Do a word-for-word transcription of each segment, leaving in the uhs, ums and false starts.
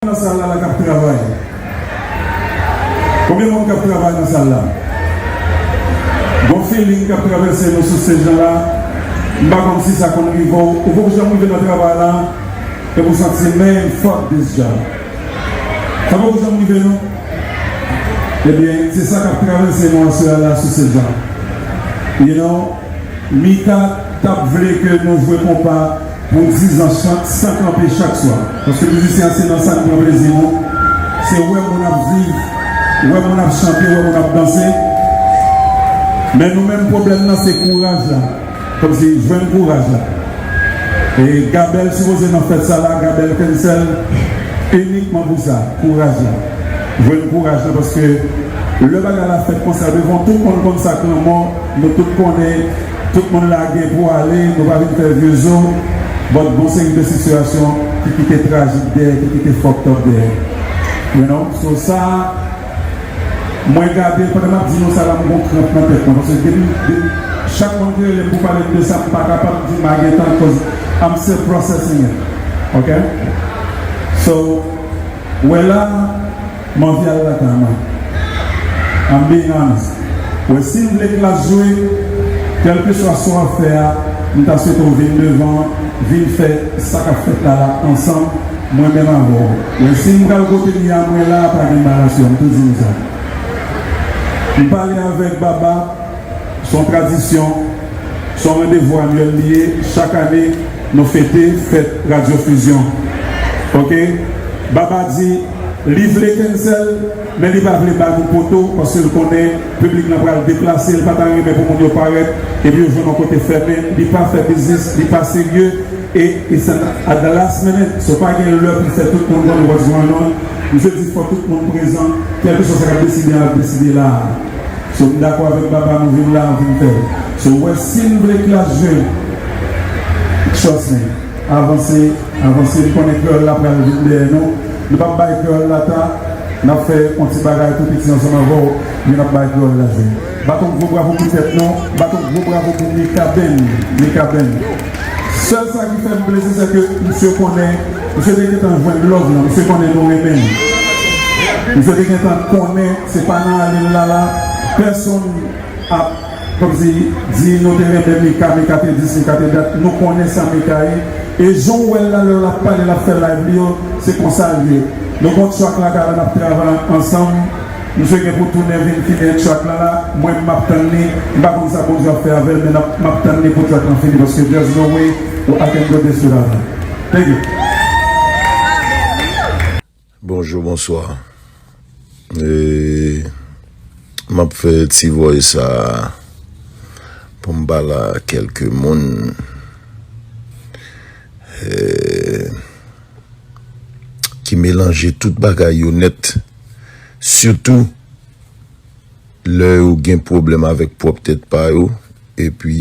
Nan sal la, la k ap travay? Konbyen moun k ap travay nan sal la? Gon feeling k ap travèse nou sou sèt jan la. M pa konn si sa konn rive w. Ou poko janm rive nan travay la, epi w santi, "Man, fuck this job." Sa poko janm rive nou? Ebyen, se sa k ap travèse nou aswè a la sou sèt jan. You know, Mika t ap vle ke nou jwe konpa pou diz an san, san kanpe chak swa. Paske mizisyen an se nan sa n pran plezi nou. Se wè moun ap viv, wè moun ap chante, wè moun ap danse. Men nou menm pwoblèm nan se kouraj la. Kòmsi jwenn kouraj la. E Gabèl sipoze nan fèt sa la, Gabèl cancel inikman pou sa, kouraj la. Jwenn kouraj la, paske lè bagay la fèt konsa, devan tout moun konn sa k lanmò, nou tout konnen, tout moun lage pou ale, nou pa vin fè vye zo, but gon seri de sitiyasyon ki kite trajik dèyè, ki kite fucked up dèyè. You know? So sa, mwen gade, pandan m ap di nou sa la, m gon kranp nan tèt mwen, paske depi, depi, chak moun ki rele m pou pale m de sa, m pa kapab di m pa gen tan, cause I'm still processing it. Ok? So, wè la, m anvi al lakay mwen. I'm being honest. Wè, si n vle klas jwe, kèlkeswa sa w ap fè a, m ta swete w vin devan, vin fè sa k ap fèt la la ansanm, mwen menm avè w. Wè, si m pral kote m ye a, mwen la, pa gen enbalasyon, m tou di nou sa. M pale avèk Baba, se yon tradisyon, se yon randevou anyèl li ye, chak ane, nou fete fèt Radyo Fusion. Ok? Baba di, li vle cancel, men li pa vle ba nou poto, paske l konnen piblik lan pral deplase, l pa ta renmen pou moun yo parèt, epi yo jwenn yon kote fèmen, li pa fè biznis, li pa serye, e it's an, at the last minute, so pa gen lè pou fè tout moun konnen what's going on. Misye di fò tout moun prezan, kèlkeswa sa k ap deside an, l ap deside la a. So, m dakò avèk Baba, nou vin la, nou vin fè l. So, wè, si n vle klas jwe, trust me, avanse, avanse, m konnen kreyòl la pral vin dèyè nou. Nou p ap bay kreyòl la ta, n ap fè yon ti bagay tou piti ansanm avè w, men n ap bay kreyòl la jwe. Bat yon gwo bravo pou tèt nou, bat yon gwo bravo pou Mika Ben, Mika Ben. Sèl sa ki fè m plezi, se ke misye konnen, misye te gentan jwenn love lan, misye konnen nou renmen l. Misye te gentan konnen se pa nan ale l la la, pèsonn ap, kòmsi, di nou te renmen Mika, Mika te dis, Mika te dat, nou konnen sa Mika ye. E jan w wè l la, lè l ap pale, l ap fè live li yo, se konsa l ye. Nou gon track lakay la, n ap travay ansanm. Misye gen pou tounen vin fini track la la. Mwen, m ap tann li. M pa konn sa Bondye ap fè avè l, men n ap, m ap tann li pou track lan fini, paske there's no way I can do this without him. Thank you. Bonjou, bonswa. E, m ap fè ti voice sa pou m pale a kèlke moun, e, ki melanje tout bagay yo nèt, sitou lè yo gen pwoblèm avèk pwòp tèt pa yo, epi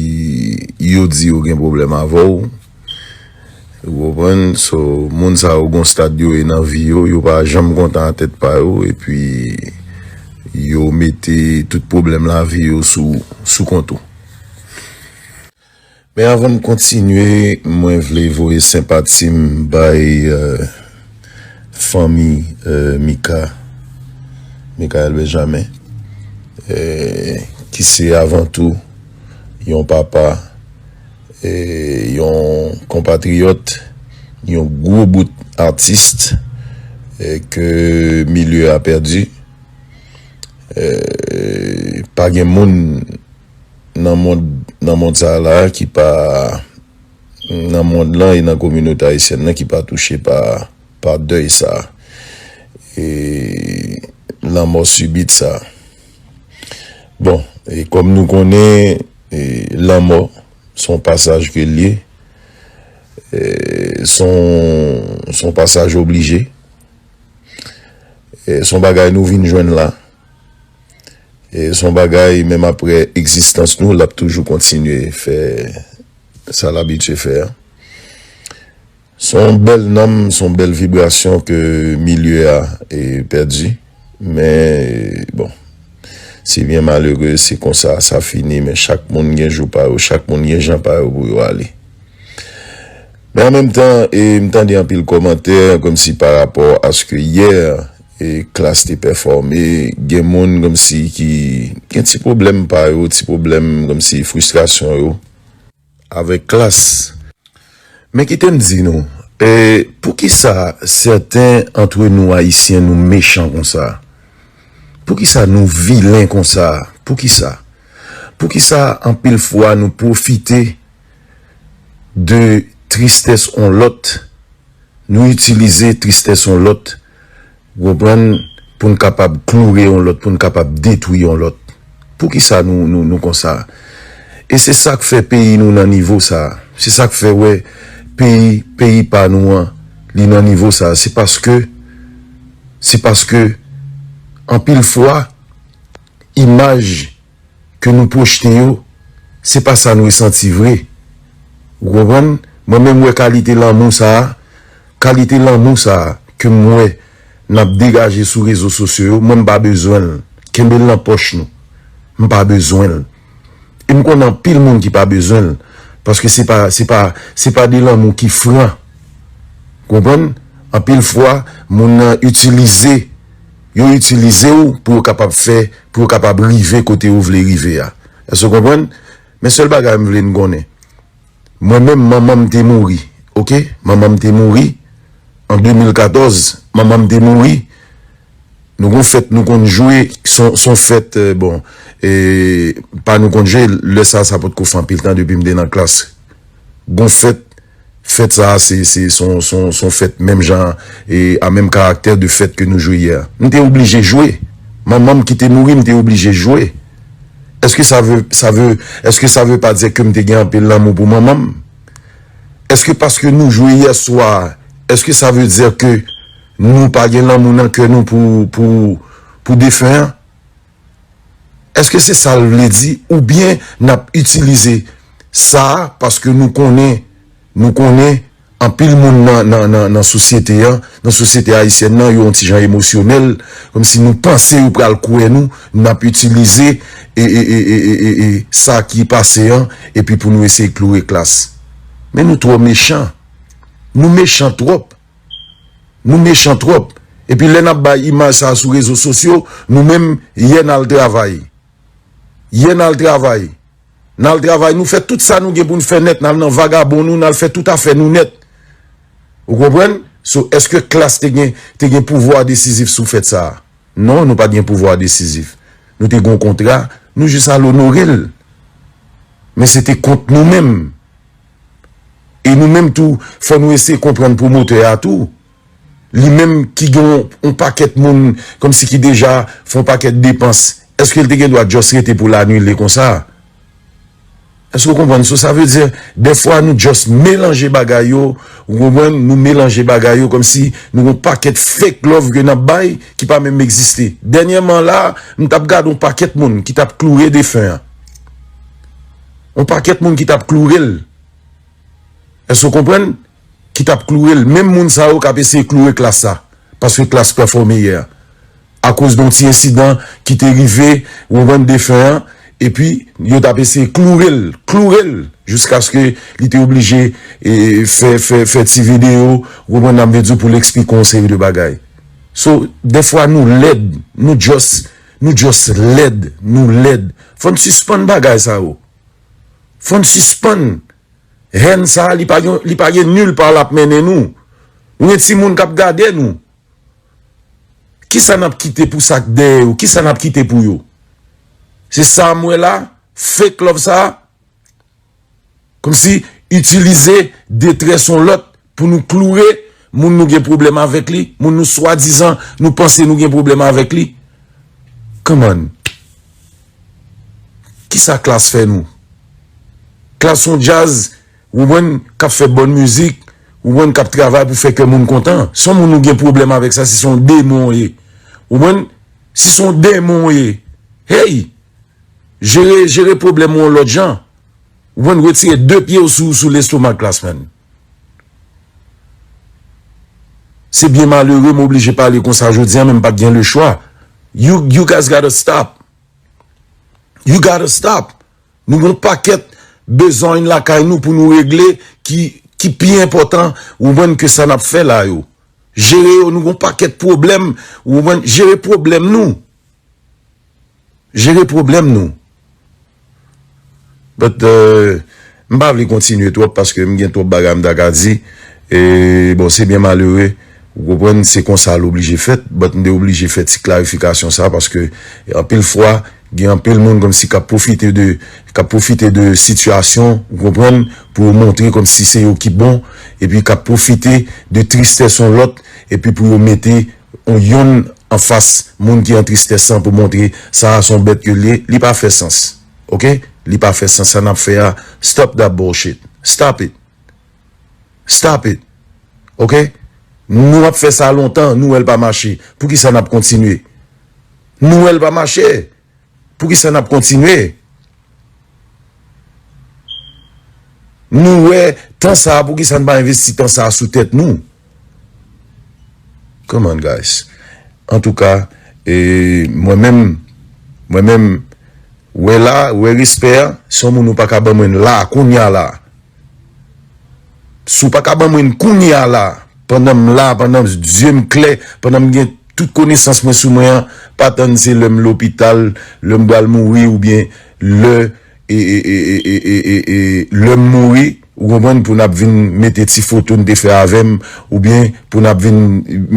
yo di yo gen pwoblèm avè w. Ou konprann? So, moun sa yo gon stad yo ye nan vi yo, yo pa janm kontan a tèt pa yo, epi yo mete tout pwoblèm lavi yo sou, sou kont ou. Men anvan m kontinye, mwen vle voye senpati m bay, eh, fanmi, eh, Mika, Michael Benjamin, eh, ki se avan tou yon papa, eh, yon konpatriyòt, yon gwo bout atis, eh, ke milye a pèdi. Eh, pa gen moun nan mond, nan mond sa a la ki pa, nan mond lan e nan kominote ayisyèn nan ki pa touche pa, pa dèy sa a. E lanmò sibit sa a. Bon, e kòm nou konnen, e lanmò se yon pasaj ke l ye, e se yon, se yon pasaj oblije. E se yon bagay nou vin jwenn la. E se yon bagay, menm apre egzistans nou, l ap toujou kontinye fè sa l abitye fè a. Se yon bèl nanm, se yon bèl vibrasyon ke milye a, e, pèdi. Men, bon, se byen malere, se konsa sa fini, men chak moun gen jou pa yo, chak moun gen jan pa yo pou yo ale. Men an menm tan, e, m tande anpil kòmantè kòmsi pa rapò aske yè, e, Klass te pèfòme, gen moun kòmsi ki gen ti pwoblèm pa yo, ti pwoblèm kòmsi fristrasyon yo avèk Klass. Men kite m di nou, e, poukisa sèten antre nou Ayisyen nou mechan konsa? Poukisa nou vilen konsa? Poukisa? Poukisa anpil fwa nou pwofite de tristès on lòt, nou itilize tristès on lòt, ou konprann, pou n kapab kloure on lòt, pou n kapab detwi on lòt. Poukisa nou, nou, nou konsa? E se sa k fè peyi nou nan nivo sa. Se sa k fè, wè, peyi, peyi pa nou an, li nan nivo sa. Se paske, se paske, anpil fwa, imaj ke nou pwojte yo, se pa sa nou resanti vre. Ou konprann? Mwen menm wè kalite lanmou sa a, kalite lanmou sa a ke m wè n ap degaje sou rezo sosyo yo, mwen m pa bezwen l. Kenbe l nan pòch nou. M pa bezwen l. E m konnen anpil moun ki pa bezwen l. Paske se pa, se pa, se pa de lanmou ki fran. Konprann? Anpil fwa, moun nan itilize, yo itilize w pou yo kapab fè, pou yo kapab rive kote yo vle rive a. Èske w konprann? Men sèl bagay m vle n konnen. Mwen menm, manman m te mouri, oke? Manman m te mouri an de mil katòz, manman m te mouri. Nou gon fèt nou konn jwe, son, son fèt, e, bon, e, pa nou konn jwe, lè sa, sa potko fè anpil tan depi m te nan Klass. Gon fèt, fèt sa, se, se, son, son, son fèt menm jan, e, a menm karaktè de fèt ke nou jwe yè a. M te oblije jwe. Manman m ki te mouri, m te oblije jwe. Èske sa vle, sa vle, èske sa vle pa di ke m te gen anpil lanmou pou manman m? Èske paske nou jwe yè swa, èske sa vle di ke nou pa gen lanmou nan kè nou pou, pou, pou defen an? Èske se sa l vle di? Oubyen n ap itilize sa a paske nou konnen, nou konnen anpil moun nan, nan, nan, nan sosyete an, nan sosyete ayisyèn nan, yo yon ti jan emosyonèl, kòmsi nou panse yo pral kwè nou, n ap itilize e, e, e, e, e, e, e sa ki pase an, epi pou nou eseye kloure Klass. Men nou twò mechan. Nou mechan twòp. Nou mechan twòp. Epi lè n ap bay imaj sa a sou rezo sosyo, nou menm, yè n al travay. Yè n al travay. N al travay, nou fè tout sa nou gen pou n fè nèt, n al nan vagabon nou, n al fè tout afè nou nèt. Ou konprann? So, èske Klass te gen, te gen pouvwa desizif sou fèt sa a? Non, nou pa t gen pouvwa desizif. Nou te gen yon kontra, nou jis al onore l. Men se te kont nou menm. E nou menm tou, fò nou eseye konprann pwomotè a tou. Li menm ki gen yon, yon pakèt moun, kòmsi ki deja fè yon pakèt depans. Èske l te gen dwa just rete pou l anile konsa? Èske w konprann? So, sa vle di, dèfwa nou just melanje bagay yo, ou konprann? Nou melanje bagay yo kòmsi nou gen yon pakèt fake love ke n ap bay ki pa menm egziste. Dènyèman la, m t ap gade yon pakèt moun ki t ap kloure defen an. Yon pakèt moun ki t ap kloure l. Èske w konprann? Ki t ap kloure l. Menm moun sa yo k ap eseye kloure Klass la. Paske Klass pèfòme yè a. Akoz de yon ti ensidan ki te rive, ou konprann, defen an, epi yo t ap eseye kloure l, kloure l, jiskaske li te oblije, e, fè, fè, fè ti videyo, ou konprann, n ap vle di w pou l eksplike yon seri de bagay. So, dèfwa nou lèd, nou just, nou just lèd, nou lèd. Fò n sispann bagay sa yo. Fò n sispann. Hèn sa a, li pa gen, li pa gen nil pa l ap mennen nou. Ou gen timoun k ap gade nou. Kisa n ap kite pou sa k dèyè yo? Kisa n ap kite pou yo? Se sa m wè la, fake love sa a. Kòmsi itilize detrès yon lòt pou nou kloure moun nou gen pwoblèm avèk li, moun nou swadizan nou panse nou gen pwoblèm avèk li. Come on. Kisa Klass fè nou? Klass yon djaz, ou konprann, k ap fè bòn mizik, ou konprann, k ap travay pou fè kè moun kontan. Se yon moun ou gen pwoblèm avèk sa, si se yon demon w ye. Ou konprann? Si se yon demon w ye, hey! Jere, jere pwoblèm ou yon lòt jan. Ou konprann, retire de pye w sou, sou lestomak Klass, man. Se byen malere, m oblije pale konsa jodi a, men m pa t gen lechwa. You, you guys gotta stop. You gotta stop. Nou gen yon pakèt bezwen lakay nou pou nou regle ki ki pi enpòtan, ou konprann, ke sa n ap fè la yo. Jere yo, nou gon pakèt pwoblèm, ou konprann, jere pwoblèm nou. Jere pwoblèm nou. But, euh, m pa vle kontinye twòp paske m gen twòp bagay m ta ka di. E, bon, se byen malere. Ou konprann, se konsa l oblije fèt. But m te oblije fè ti klarifikasyon sa paske anpil fwa, gen anpil moun kòmsi k ap pwofite de, k ap pwofite de sitiyasyon, ou konprann, pou yo montre kòmsi se yo ki bon, epi k ap pwofite de tristès yon lòt, epi pou yo mete yon yonn anfas moun ki an tristès lan pou montre sa a se yon bèt ke l ye, li pa fè sans. Oke? Li pa fè sans. Sa n ap fè a, stop that bullshit. Stop it. Stop it. Oke? Nou ap fè sa lontan, nou wè l pa mache. Poukisa n ap kontinye? Nou wè l pa mache. Poukisa n ap kontinye? Nou wè tan sa a, poukisa n pa envesti tan sa a sou tèt nou? Come on, guys. Antouka, e, mwen menm, mwen menm, wè la, wè respè a, se yon moun ou pa ka ban mwen la, kounye a la. Si w pa ka ban mwen kounye a la, pandan m la, pandan zye m klè, pandan m gen tout konesans mwen sou mwen an, pa tann se lè m lopital, lè m pral mouri oubyen lè, e, e, lè m mouri, ou konprann, pou n ap vin mete ti foto n te fè avè m, oubyen pou n ap vin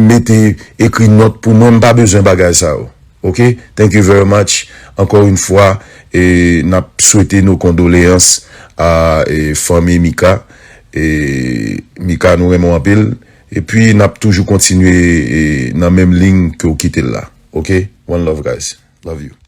mete, ekri nòt pou mwen, m pa bezwen bagay sa yo. Ok? Thank you very much. Ankò yon fwa, e, n ap swete nos condoléances a, e, fanmi Mika. E, Mika, nou renmen w anpil. Epi, n ap toujou kontinye, e, nan menm liy ke w kite l la. Ok? One love, guys. Love you.